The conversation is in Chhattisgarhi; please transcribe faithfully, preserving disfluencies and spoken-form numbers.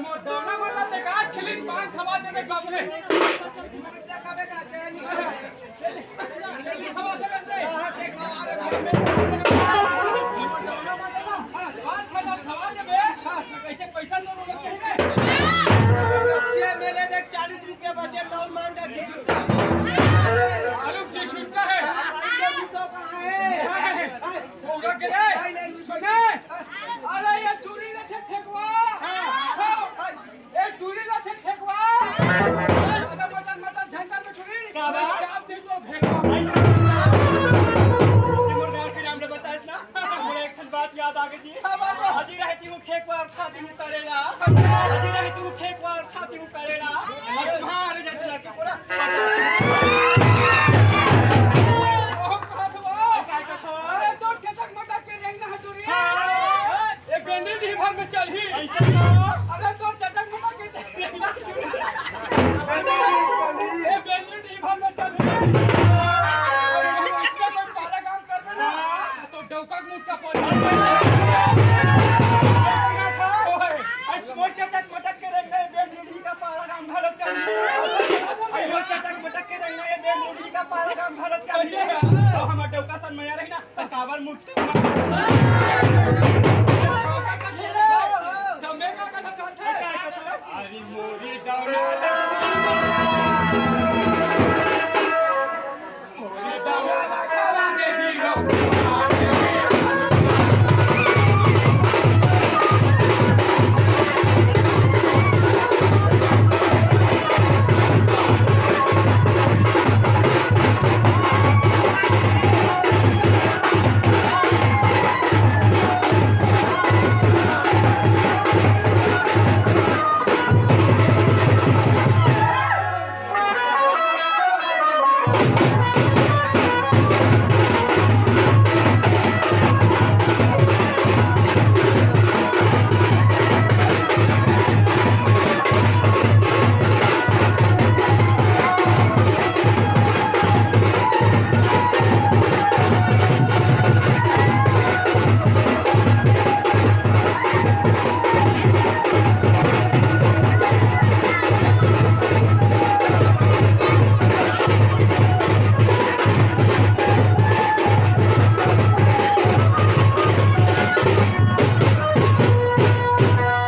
मोर दाना वाला ते का खिलिन पान खवा देबे बाप रे। खवा देबे से। पान खवा, खवा देबे। कैसे पैसा तो रोक के रे। ये मेरे देख चालीस रुपया बचे तो मांग दे छुट्टा। आलू जी छुट्टा है। ये भी तो कहाँ है? पूरा के रे। नहीं, नहीं, सुने। अरे ये चूड़ी रखे ठेकवा। हाँ। ये चूड़ी रखे ठेकवा। अरे मटन, मटन, झंडा में चूड़ी। का बा? चाप दे तो फेंकवा। ऐसा। ये मोर गाँव के नाम ले बताइस ना। मोर एक ठन बात याद आ गई जी। का बात बा? हजी रहती हूँ ठेकवा और खाती हूँ करेला। हजी रहती हूँ ठेकवा और खाती हूँ करेला। अरे मार जैसे लड़के पूरा। ओहो, कहा तो बा। काय का था? अरे तो चटक मटक के रेंगना हटूरी। हाँ। ए, बेंदरी डीह भर में चलही। ऐसे ना। अरे तो चटक मटक के ए, बेंदरी डीह भर में चलही। अरे हम इसके कोई पारा काम करबे ना, तो डौका के मुंह का पड़ी। ओए। आज मोर चटक मटक के रेंगना ए बेंदरी डीह का पारा काम घलो चलही। अयो चटक मटक के रेंगना ए बेंदरी डीह का पारा काम घलो चलही। तो हमर डौका सन मया रही ना, तो काबर मुठ